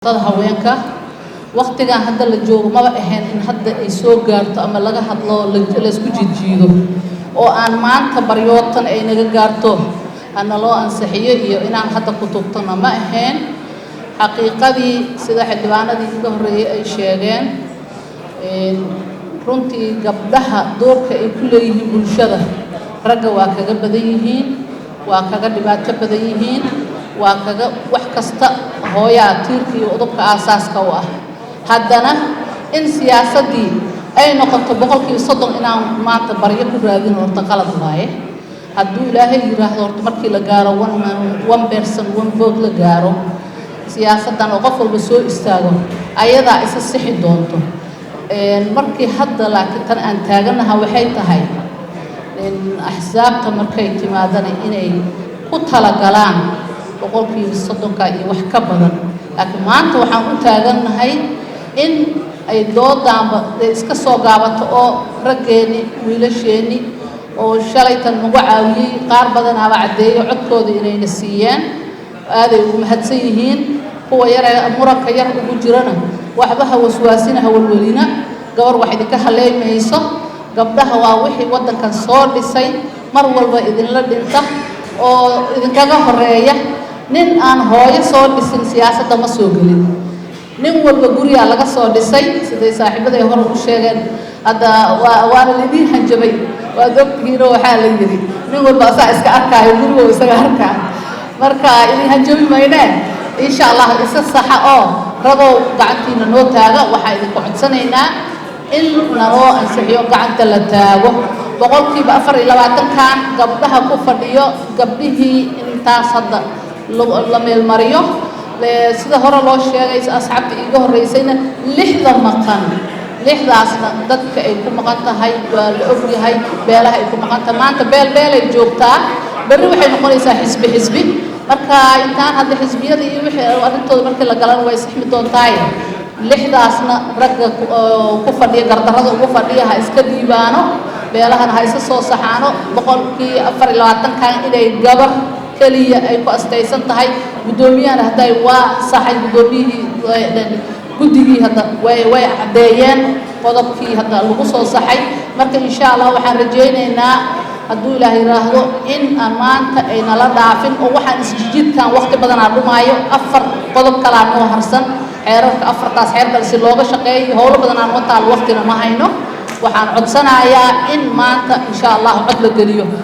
Dad haweenka waqtigan hadda la joogo maba ahayn in hadda ay soo gaarto ama laga hadlo, laysku jiidjiido oo aan maanta baryootan ay naga gaarto hana loo ansixiyo iyo inaan hadda ku tugtona ma ahayn. Xaqiiqadii, sida xildhibaanadii iga horreeyey ay sheegeen, runtii gabdhaha doorka ay ku leeyihiin bulshada ragga waa kaga badan yihiin, waa kaga dhibaato badan yihiin, waa kaga wax kasta. Hooyaa tiirka iyo udubka aasaaska u ah. Haddana in siyaasaddii ay noqoto 30% inaan maanta baryo ku raadin, horta qalad waaye. Hadduu Ilaahay yiraahdo, horta markii la gaaro one man, one person, one vote la gaaro siyaasaddan oo qof walba soo istaago, ayadaa isa sixi doonto. Markii hadda laakiin tan aan taaganaha waxay tahay axsaabta markay timaadana inay ku talagalaan 30%-ka iyo wax ka badan. Laakiin maanta waxaan u taagannahay in ay doodaanba iska soo gaabato oo raggeeni, wiilasheeni oo shalaytan nagu caawiyey, qaar badanaaba caddeeyo codkooda inayna siiyeen, aaday ugu mahadsan yihiin. Kuwa yaree muranka yar ugu jirana, waxba ha waswaasina, ha welwelina. Gabar wax idinka haleemayso. Gabdhaha waa wixii waddankan soo dhisay, mar walba idinla dhinta oo idinkaga horeeya. Nin aan hooyo soo dhisin siyaasadda ma soo gelin. Nin walba gurigaa laga soo dhisay, siday saaxiibaday hore u sheegeen. Hadda waa waana laidiin hanjabay, waad ogtihiinoo. Waxaa la yidhi nin walba asaa iska arkaayo, gurigo isaga arkaa. Marka idin hanjabi maynee, insha Allah isa saxa oo ragow gacantiina noo taaga. Waxaa idinku codsanaynaa in naloo ansixiyo, gacanta la taago 24%-kan gabdhaha ku fadhiyo, gabdhihii intaas hadda la meelmariyo. Sida hore loo sheegay, asxaabta iiga horreysayna, lixda maqan, lixdaasna dadka ay ku maqan tahay waa la ogyahay, beelaha ay ku maqan tahay. Maanta beel beelay joogtaa, berri waxay noqonaysaa xisbi xisbi. Marka intaan hadda xisbiyada iyo wixii arrintooda markii la galana way sixmi doontaaye, lixdaasna ragga ku fadhiya gardarrada ugu fadhiya ha iska dhiibaano, beelahana ha isa soo saxaano. 24%-kan inay gabar keliya ay ku astaysan tahay, guddoomiyahana hadday waa saxay, guddoomiyihii guddigii hadda way caddeeyeen qodobkii hadda lagu soo saxay. Marka insha Allah waxaan rajaynaynaa, hadduu Ilaah yidhaahdo, in aan maanta ay nala dhaafin oo waxaan isjijidkan waqti badanaa dhumaayo. Afar qodob kalaa noo harsan, xeerarka afartaas xeer kale si looga shaqeeyo, howlo badan aan noo taal, waqtina ma hayno. Waxaan codsanayaa in maanta insha Allah cod la geliyo.